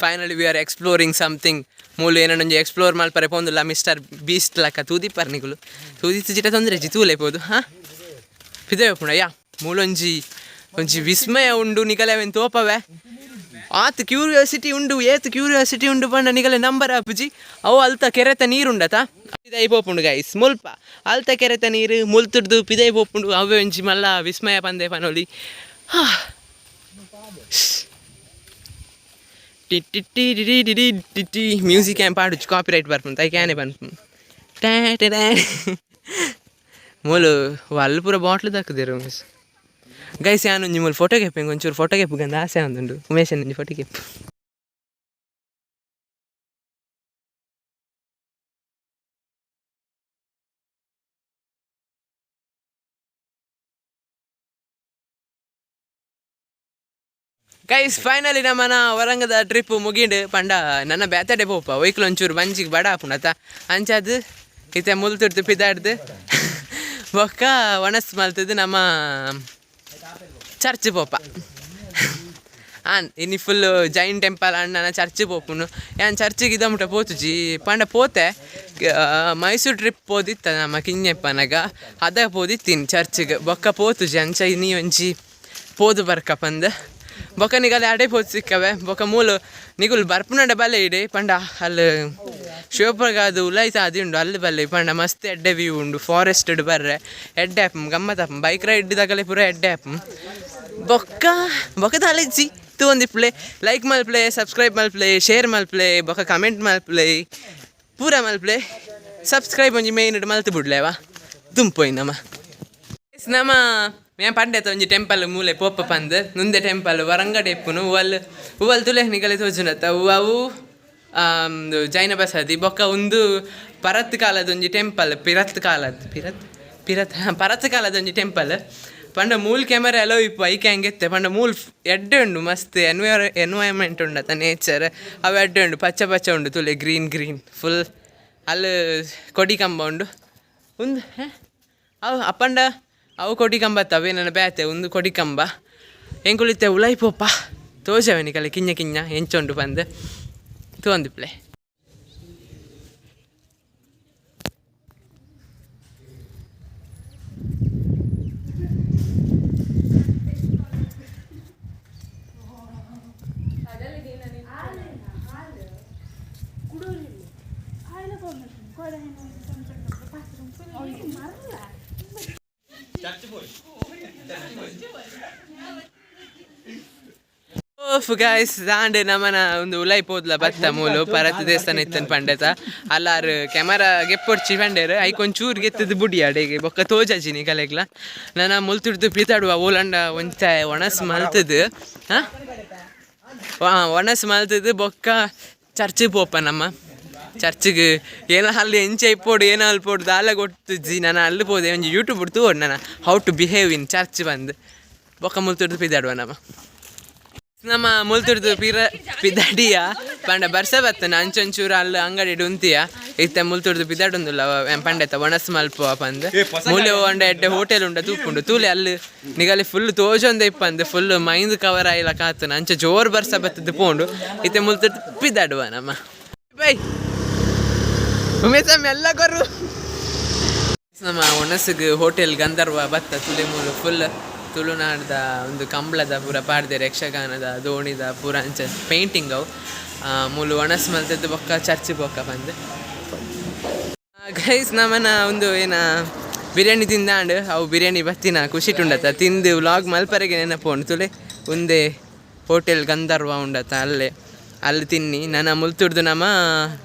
Finally we are exploring something. ಮೂಲು ಏನೊಂಜಿ ಎಕ್ಸ್ಪ್ಲೋರ್ ಮಲ್ಪರೆ ಪೋಂದುಲ್ಲ. ಮಿಸ್ಟರ್ ಬೀಸ್ಟ್ ಲಕ್ಕ ತೂದಿಪ್ಪರ್ ನಿಗುಲು. ತೂದಿತ್ತು ಜಿಟ ತೊಂದರೆ ಜಿ ತೂಲೆ ಪೋದು. ಹಾಂ, ಪಿದೆ ಪುಣ ಯಾ ಮೂಲೊಂಜಿ ಒಂಜಿ ವಿಸ್ಮಯ ಉಂಡು ನಿಗಲೆ ಅವೆನ್ ತೋಪವೆ. ಆತ್ ಕ್ಯೂರಿಯಾಸಿಟಿ ಉಂಡು, ಏತ್ ಕ್ಯೂರಿಯಾಸಿಟಿ ಉಂಡು ಪಂಡ ನಿಗಲೆ ನಂಬರ್ ಆಪುಜಿ ಅವು. ಅಲ್ತ ಕೆರೆತ ನೀರುಂಡತ ಪಿದೈ ಪೋಪುಂಡು ಗೈಸ್. ಮುಲ್ಪ ಅಲ್ತ ಕೆರೆತ ನೀರು ಮುಲ್ತುಡ್ದು ಪಿದೈ ಪೋಪುಂಡು. ಅವೇ ಒಂಜಿ ಮಲ್ಲ ವಿಸ್ಮಯ ಪಂದೆ ಪನೊಲಿ. ಹಾ T T T T T T T T music ಏನ್ ಪಾಡುಚು, ಕಾಪಿ ರೈಟ್ ಬರ್ಪುಂಡು. ಐಕ್ ಯಾನೆ ಪನ್ಪುಂಡು ಟ್ಯಾ ಟ್ಯಾ ಟ್ಯಾ. ಮೂಲು ಅಲ್ಲು ಪೂರ ಬಾಟ್ಲ್ ದಕ್ಕುದೆರ್ ಉಮೇಶ್. ಗೈಸ್, ಯಾನ್ ಒಂಜಿ ಮೂಲು ಫೋಟೋ ಕೆಪ್ಪು, ಒಂಚೂರು ಫೋಟೋ ಕೆಪ್ಪುಗಂದು ಆಸೆ ಆವೊಂದುಂಡು. ಉಮೇಶನ್ ಒಂಜಿ ಫೋಟೋ ಕೆಪ್ಪು. ಗೈಸ್, ಫೈನಲಿ ನಮ್ಮನ ವರಂಗದ ಟ್ರಿಪ್ ಮುಗಿಂಡು. ಪಂಡ ನನ್ನ ಬೇತಡೆ ಪೋಪ ಒಯ್ಕ್ಲು ಒಂಚೂರು ಬಂಜಿಗೆ ಬಡ ಆಪುಂಡತ. ಅಂಚಾದ್ ಇತ್ತೆ ಮುಲ್ತುಡ್ದು ಪಿದಾಡ್ದು ಬೊಕ್ಕ ಒಣಸ್ ಮಲ್ತದ್ದು ನಮ್ಮ ಚರ್ಚ್ ಪೋಪ. ಆನ್ ಇನಿ ಫುಲ್ ಜೈನ್ ಟೆಂಪಲ್ ಅಣ್ಣನ ಚರ್ಚ್ ಪೋಪುನು. ಯಾನ್ ಚರ್ಚಿಗೆ ಇದಮುಟ ಪೋತುಜಿ. ಪಂಡ ಪೋತೆ, ಮೈಸೂರು ಟ್ರಿಪ್ ಪೋದಿತ್ತ ನಮ್ಮ ಕಿഞ്ഞಪ್ಪನಗ, ಅದ ಪೋದಿತ್ತೀನಿ ಚರ್ಚಿಗೆ. ಬೊಕ್ಕ ಪೋತುಜಿ. ಅಂಚ ಇನಿ ಒಂಜಿ ಪೋದು ಬರ್ಕ ಪಂದ್. ಬೊಕ್ಕ ನಿಗಲೆ ಅಡೆ ಪೋದು ಸಿಕ್ಕವೆ. ಬೊಕ್ಕ ಮೂಲು ನಿಗುಲು ಬರ್ಪುನಡ ಬಲ್ಲೆ ಇಡೆ. ಪಂಡ ಅಲ್ಲಿ ಶಿವಪ್ರಗಾದ ಉಲೈತ ಅದು ಉಂಡು, ಅಲ್ಲಿ ಬಲ್ಲೆ. ಪಂಡ ಮಸ್ತ್ ಎಡ್ಡೆ ವ್ಯೂ ಉಂಡು. ಫಾರೆಸ್ಟ್ ಬರ್ರೆ ಎಡ್ಡೆ ಆಪುಂಡು, ಗಮ್ಮತ್ ಆಪುಂಡು. ಬೈಕ್ ರೈಡ್ ದಗಲೆ ಪೂರ ಎಡ್ಡೆ ಆಪುಂಡು. ಬೊಕ್ಕ ಬೊಕ್ಕ ದಾಲೆಜ್ಜಿ ತೂವೊಂದಿಪ್ಪುಲೆ. ಲೈಕ್ ಮಲ್ಪುಲೆ, ಸಬ್ಸ್ಕ್ರೈಬ್ ಮಲ್ಪುಲೆ, ಶೇರ್ ಮಲ್ಪುಲೆ, ಬೊಕ್ಕ ಕಮೆಂಟ್ ಮಲ್ಪುಲೆ, ಪೂರ ಮಲ್ಪುಲೆ. ಸಬ್ಸ್ಕ್ರೈಬ್ ಒಂಜಿ ಮೇನ್ ಮಲ್ತ್ ಬುಡ್ಲೆವಾ. ದುಂಪೋಯ್ ನಮ ನಮ ಯಾನ್ ಪಂಡೆತ ಒಂಜಿ ಟೆಂಪಲ್ ಮೂಲೆ ಪೋಪ ಪಂದ್. ನುಂದೆ ಟೆಂಪಲ್ ವರಂಗಡೆ ಇಪ್ಪುನು. ಉವಲ್ ಉವಲ್ ತುಲೆ ನಿಗಲೆ ತೋಜುನತ್ತ ಅವು ಉಂದು ಜೈನ ಬಸದಿ. ಬೊಕ್ಕ ಉಂದು ಪರತ್ ಕಾಲದ ಒಂಜಿ ಟೆಂಪಲ್. ಪಿರತ್ ಕಾಲದ, ಪಿರತ್ ಪಿರತ್ ಹಾಂ ಪರತ್ ಕಾಲದ ಒಂಜಿ ಟೆಂಪಲ್. ಪಂಡ ಮೂಲ್ ಕ್ಯಾಮರಾ ಅಲೋ ಇಪ್ಪು, ಐಕೆ ಹಂಗೆತ್ತೆ. ಪಂಡ ಮೂಲ್ ಎಡ್ಡೆ ಉಂಡು, ಮಸ್ತ್ ಎನ್ವೈರ್ಮೆಂಟ್ ಉಂಡತ, ನೇಚರ್ ಅವು ಎಡ್ಡೆ ಉಂಡು. ಪಚ್ಚ ಪಚ್ಚ ಉಂಡು ತುಲೆ, ಗ್ರೀನ್ ಗ್ರೀನ್ ಫುಲ್. ಅಲ್ಲಿ ಕೊಡಿ ಕಂಬ ಉಂಡು ಉಂದು. ಅವು ಅಪ್ಪಂಡ ಅವು ಕೊಡಿ ಕಂಬ ಅವೇ ನನ್ನ ಬೇತೆ. ಒಂದು ಕೊಡಿ ಕಂಬ. ಎಂಕುಲಿತ್ತೆ ಉಲಾಯಿ ಪೋಪ ತೋಜವೆ ನಿಕಲೆ ಕಿഞ്ഞ ಕಿഞ്ഞ ಎಂಚುಂಡು ಪಂದ್ ತೂವೊಂದಿಪ್ಪುಲೆ. ಓಫ್ ಗಾಯ್ಸ್, ದಾಂಡ್ ನಮನ ಒಂದು ಉಲೈ ಪೋದ್ಲ ಬತ್ತ ಮೂಲು ಪರತ್ ದೇವಸ್ಥಾನ ಇತ್ತನ್ ಪಂಡೆತ. ಅಲ್ಲಾರು ಕ್ಯಾಮರಾ ಗೆಪ್ಪೊಡ್ಚಿ ಪಂಡೇರು, ಐಕ್ ಒಂಚೂರು ಗೆತ್ತದು ಬುಡಿ ಅಡೆಗೆ ಬೊಕ್ಕ ತೋಜಾಜಿನಿ ಕಲೆಗ್ಲ. ನನ ಮುಲ್ತುಡ್ದು ಪಿತಾಡುವ ಓಲಂಡ ಒಂಚ ಒಣಸ್ ಮಲ್ತದು, ಹಾಂ ಒಣಸ್ ಮಲ್ತದು ಬೊಕ್ಕ ಚರ್ಚಿಗೆ ಪೋಪ. ನಮ್ಮ ಚರ್ಚಿಗೆ ಏನ ಅಲ್ಲಿ ಎಂಚ ಇಪ್ಪೋಡು, ಏನ ಅಲ್ಲಿ ಪೋಡು ದಾಲ ಗೊತ್ತುಜ್ಜಿ. ನಾನು ಅಲ್ಲಿ ಪೋದೆ ಒಂಜಿ ಯೂಟ್ಯೂಬ್ ತೂವೊಡು ನಾನು, how to behave in church ಬಂದು. ಬೊಕ್ಕ ಮುಲ್ತುಡ್ದು ಪಿದಾಡುವ. ನಮ್ಮ ನಮ್ಮ ಮುಲ್ತುಡ್ದು ಪಿರ ಪಿದಾಡಿಯ ಪಂಡ ಬರ್ಸ ಬತ್ತನ ಅಂಚೊಂಚೂರು ಅಲ್ಲಿ ಅಂಗಡಿ ಉಂತಿಯ. ಇತ್ತೆ ಮುಲ್ತುಡ್ದು ಪಿದಾಡೊಂದುಲ್ಲ ಪಂಡೆತ ಒಣಸ್ ಮಲ್ಪುವ ಪಂದ್. ಮೂಲೆ ಒಂಡ ಎಡ್ಡೆ ಹೋಟೆಲ್ ಉಂಡ ತೂಪುಂಡು ತೂಲೆ. ಅಲ್ಲಿ ನಿಗಲಿ ಫುಲ್ ತೋಜೊಂದೆ ಇಪ್ಪಂದು, ಫುಲ್ ಮೈಂದ್ ಕವರ್ ಆಯ್ಲ ಕಾತನ. ಅಂಚ ಜೋರ್ ಬರ್ಸ ಬತ್ತದ್ದು ಪೋಂಡು. ಇತ್ತೆ ಮುಲ್ತುಡ್ದು ಪಿದಾಡುವ ನಮ್ಮ. ಬೈ ಉಮೇಶ ಮೆಲ್ಲ ಕೊರು. ನಮ್ಮ ಒಣಸಿಗೆ ಹೋಟೆಲ್ ಗಂಧರ್ವ ಬತ್ತ ತುಲೆ. ಮೂಲು ಫುಲ್ ತುಳುನಾಡ್ದ ಒಂದು ಕಂಬ್ಳದ ಪೂರ ಪಾಡ್ದೆರ್, ಯಕ್ಷಗಾನದ ದೋಣಿದ ಪೂರ ಅಂಚ ಪೇಂಟಿಂಗ್ ಅವು. ಮೂಲು ಒಣಸ್ ಮಲ್ತದ್ದು ಬೊಕ್ಕ ಚರ್ಚ್ ಬೊಕ್ಕ ಬಂದು. ಗೈಸ್, ನಮನ ಒಂದು ಏನ ಬಿರಿಯಾನಿ ತಿಂದಾಂಡ್. ಅವು ಬಿರಿಯಾನಿ ಬತ್ತಿನ ಖುಷಿಟುಂಡತ ತಿಂದು ವ್ಲಾಗ್ ಮಲ್ಪರೆಗೆ ನೆನಪು ತುಲೆ. ಒಂದೇ ಹೋಟೆಲ್ ಗಂಧರ್ವ ಉಂಡತ ಅಲ್ಲೇ ಅಲ್ಲಿ ತಿನ್ನಿ. ನನ್ನ ಮುಲ್ತುಡ್ದು ನಮ್ಮ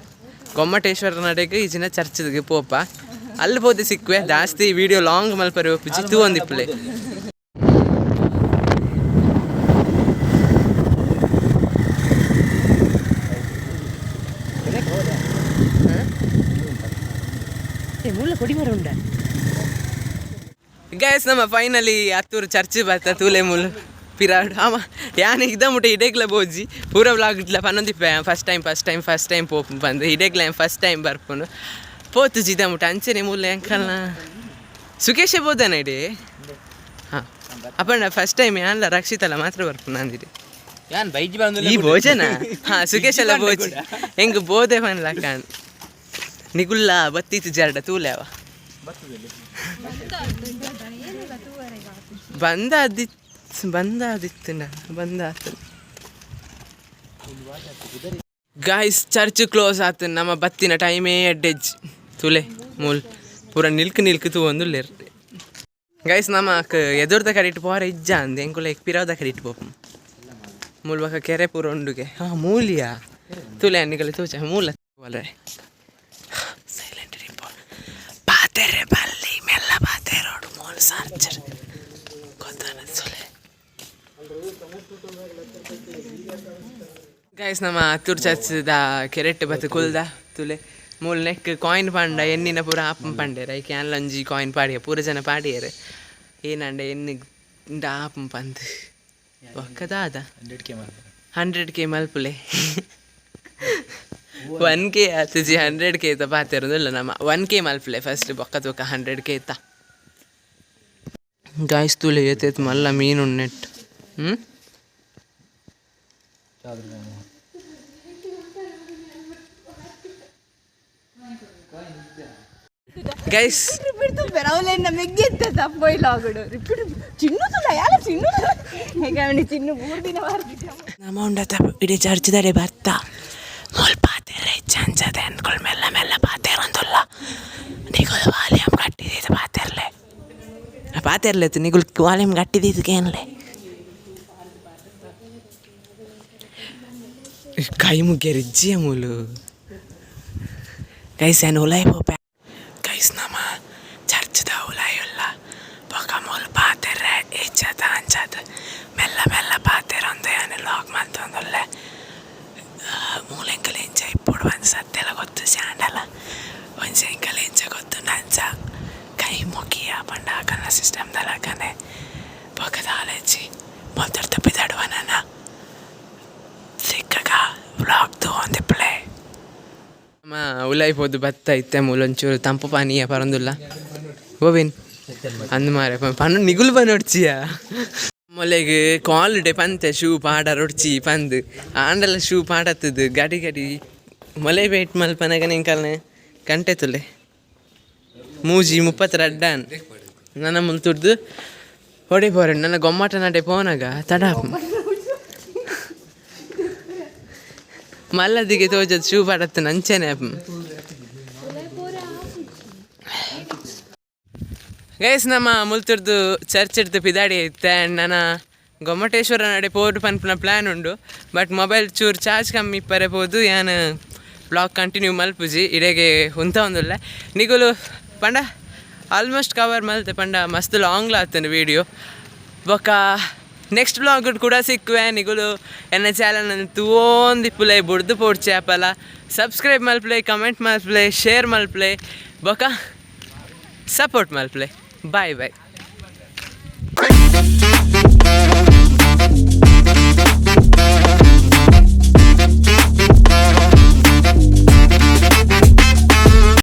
ಗೊಮ್ಮಟೇಶ್ವರ ನಡೆಗೆ ಈ ಜಿನ ಚರ್ಚ್ಗೆ ಪೋಪ. ಅಲ್ಲಿ ಪೋತೆ ಸಿಕ್ಕುವೆ. ಜಾಸ್ತಿ ವಿಡಿಯೋ ಲಾಂಗ್ ಮಲ್ಪರೆ ಒಪ್ಪುಜಿ, ತೂವೊಂದಿಪ್ಪುಲೆ. ಮೂಲ ಕೊಡಿ ಮರ ಉಂಡ. ಗೈಸ್, ನಮ್ಮ ಫೈನಲಿ ಹತ್ತೂರು ಚರ್ಚ್ ಬತ್ತ ತೂಲೆ ಮೂಲು ಪಿರಾಡ್. ಆಮ ಯಾನ್ ಇದ ಮುಟ್ಟ ಇಡೇಕ್ಲ ಬೋಜಿ. ಪೂರ ವ್ಲಾಗ್ ಇಟ್ಲ ಪನ್ನೊಂದಿಪ್ಪೆ, first time, first time, first time ಪೋಪು ಬಂದು. ಇಡೇಕ್ಲ ಫಸ್ಟ್ ಟೈಮ್ ಬರ್ಪುನು ಪೋತು ಜಿದ ಮುಟ್ಟ. ಅಂಚನೆ ಮೂಲ ಎಂಕಲ್ನ ಸುಕೇಶೆ ಬೋದನ ಇಡೀ. ಹಾಂ, ಅಪ್ಪಣ್ಣ ಫಸ್ಟ್ ಟೈಮ್ ಯಾನ್ಲ ರಕ್ಷಿತಲ್ಲ ಮಾತ್ರ ಬರ್ಪುನ ಅಂದಿದೆ. ಯಾನ್ ಬೈಜಿ ಬಂದು. ಈ ಭೋಜನ ಹಾ ಸುಕೇಶ್ ಎಲ್ಲ ಬೋಜಿ ಹೆಂಗ್ ಬೋದೆ ಪನ್ಲಕ್ಕ. ನಿಗುಲ್ಲ ಬತ್ತೀತು ಜರಡ ತೂಲೆವ ಬಂದ ಅದಿತ್ ಬಂದ ಅದಿತ್ತಂಡ ಬಂದ ಆತು. ಗಾಯ್ಸ್, ಚರ್ಚ್ ಕ್ಲೋಸ್ ಆತು. ನಮ್ಮ ಬತ್ತಿನ ಟೈಮೇ ಅಡ್ಡೆಜ್ ತುಲೆ. ಮೂಲ್ ಪೂರ ನಿಲ್ಕ್ ನಿಲ್ಕ್ ತೂವೊಂದುಲ್ಲೆರ್. ಗೈಸ್, ನಮ್ಮ ಎದುರ್ದ ಕಡೆ ಪೋರ ಇಜ್ಜ ಅಂದ್ ಎಂಕುಲ ಪಿರವದ ಕಡೆ ಇಟ್ಟು ಪೋಪು. ಮೂಲ್ ಬಕ ಕೆರೆ ಪೂರ ಉಂಡುಗೆ. ಹಾ ಮೂಲಿಯ ತುಲೆ ನಿಗಲೆ ತೂಚ ಮೂಲ ವಲೆ ಸೈಲೆಂಟ್ ರಿಪೋ ಪಾತೆರೆ ಬಲ್ಲಿ ಮೆಲ್ಲ ಪಾತೆರೋಡು. ಮೂಲ ಸಾರ್ಚರ್ ಗೊತ್ತಾನ ಸುಲೆ. ಗೈಸ್, ನಮ್ಮ ಹತ್ತೂರು ಚರ್ಚ್ದ ಕೆರೆಟ್ ಬತ್ತು ಕುಲ್ದ ತುಲೆ. ಮೂಲ್ ನೆಕ್ ಕಾಯಿನ್ ಪಾಂಡ ಎನ್ನಿನ ಪೂರ ಆಪಂ ಪಂಡೇರ್. ಐಕೆ ಅಲ್ಲೊಂಜಿ ಕಾಯಿನ್ ಪಾಡಿಯ, ಪೂರ ಜನ ಪಾಡಿಯರು. ಏನಂಡ ಎನ್ನಿ ಆಪಂ ಪಂದ್ ಬೊಕ್ಕ ದಾದ? 100K. 100K ಮಲ್ಪುಲೆ. 1K ಆತುಜಿ, 100K ತ ಪಾತೆರೋದಿಲ್ಲ ನಮ್ಮ. 1K ಮಲ್ಪುಲೆ ಫಸ್ಟ್, ಬೊಕ್ಕ ತೂಕ 100K ಇತ್ತ. ಗಾಯ್ಸ್, ತೂಲೆ ಏತೇತ್ ಮಲ್ಲ ಮೀನು ನೆಟ್. ಹ್ಞೂ ಗೈಸ್. ನಮ್ಮ ಉಂಡತ ಇಡೀ ಚರ್ಚ್ದಡೆ ಬತ್ತ. ಮೂಲ್ ಪಾತೆರೆ ಚಂಚದೆ ಅನ್ಕೊಳ್. ಮೆಲ್ಲ ಮೆಲ್ಲ ಪಾತೆರೊಂದುಲ್ಲ. ನಿಗುಲ್ ವಾಲ್ಯಮ್ ಕಟ್ಟಿದ್ದು ಪಾತೆರ್ಲೆ ಪಾತೆರ್ಲೆ. ನಿಗುಲ್ ವಾಲ್ಯಮ್ ಕಟ್ಟಿದ್ದು ಏನ್ಲೆ ಕೈ ಮುಗ್ಯರಿಜ್ಜಿಯ ಮೂಲು. ಗೈಸ್, ಏನು ಉಲಾಯ್ ಪೋಪೆ. ಗೈಸ್, ನಮ್ಮ ಚರ್ಚ್ದ ಉಲಾಯುಲ್ಲ. ಬೊಕ ಮೂಲು ಪಾತೆರ್ರೆ ಇಜ್ಜದ ಅಂಚದ ಮೆಲ್ಲ ಮೆಲ್ಲ ಪಾತೆರೊಂದು ಯಾನ್ ಲಾಕ್ ಮಲ್ತೊಂದುಲ್ಲೆ. ಮೂಲು ಎಂಕಲ್ ಎಂಚ ಇಪ್ಪೊಡು ಪಂದ್ ಸತ್ಯಲ ಗೊತ್ತು ಸ್ಯಾಂಡಲ ಒಂಜಿ ಎಂಕಲ್ ಎಂಚ ಗೊತ್ತುಂಡು ಅಂಚ ಕೈ ಮುಗಿಯ ಪಂಡ ಅಕಲ್ನ ಸಿಸ್ಟಮ್ ದಲಕನೆ. ಬೊಕ ದಾಲಜ್ಜಿ ಮೊದಲು ಪಿದಾಡುವ ನನ ಸಿಕ್ಕಗ ವ್ಲಾಗ್ ತೂವೊಂದಿಪ್ಪುಲೆ. ನಮ್ಮ ಉಲಾಯ್ ಪೋದು ಬತ್ತ ಇತ್ತೆ. ಮೂಲೊಂಚೂರು ತಂಪು ಪಾನೀಯ ಪರೊಂದುಲ್ಲ. ಗೋವಿನ್ ಅಂದ್ ಮಾರೆ ಪನ್ನು ನಿಗುಲು ಬನೊಡ್ಚಿಯ. ಮೊಲೆಗ್ ಕಾಲ್ಡೆ ಪಂತೆ ಶೂ ಪಾಡ ರೊಡ್ಚಿ ಪಂದ್. ಆಂಡಲ ಶೂ ಪಾಡತ್ತದು ಗಡಿ ಗಡಿ ಮೊಲೆ ವೇಟ್ ಮಲ್ಪನಗ ನಿಂಕಲ್ನೆ ಗಂಟೆ ತುಲೆ ಮೂಜಿ 32 ನನ್ನ ಮುಲ್ ತುಡ್ದು ಹೊಡೆ ಪೋರೆ. ನನ್ನ ಗೊಮ್ಮಟ ನಡೆ ಪೋನಗ ತಡ ಮಲ್ಲದಿಗೆ ತೋಜದ್ ಶೂ ಪಾಡತ್ತು ನಂಚೆನೆ. ಗೈಸ್, ನಮ್ಮ ಮುಲ್ತುರ್ದು ಚರ್ಚ್ ಇಡ್ದು ಪಿದಾಡಿ ಇತ್ತೆ. ಆ್ಯಂಡ್ ನನ್ನ ಗೊಮ್ಮಟೇಶ್ವರ ನಡೆ ಪೋದು ಪನ್ಪುನ ಪ್ಲ್ಯಾನ್ ಉಂಡು. ಬಟ್ ಮೊಬೈಲ್ ಚೂರು ಚಾರ್ಜ್ ಕಮ್ಮಿ ಇಪ್ಪರೆ ಪೋದು ಯಾನ್ ವ್ಲಾಗ್ ಕಂಟಿನ್ಯೂ ಮಲ್ಪುಜಿ, ಇಡೆಗೆ ಉಂತ ಒಂದುಲ್ಲ. ನಿಗುಲು ಪಂಡ ಆಲ್ಮೋಸ್ಟ್ ಕವರ್ ಮಲ್ತೆ. ಪಂಡ ಮಸ್ತ್ ಲಾಂಗ್ಲ ಆತಂಡು ವೀಡಿಯೋ. ಬೊಕ್ಕ ನೆಕ್ಸ್ಟ್ ವ್ಲಾಗ್ ಕೂಡ ಸಿಕ್ಕುವೆ. ನಿಗುಲು ಎನ್ನ ಚಾನಲ್ ತೂವೊಂದಿಪ್ಪುಲೆ, ಬುಡ್ದು ಪೋಡ್ಚೆ ಆಪಲ. ಸಬ್ಸ್ಕ್ರೈಬ್ ಮಲ್ಪಲೆ, ಕಮೆಂಟ್ ಮಲ್ಪಲೆ, ಶೇರ್ ಮಲ್ಪಲೆ, ಬೊಕ್ಕ ಸಪೋರ್ಟ್ ಮಲ್ಪಲೆ. Boy boy.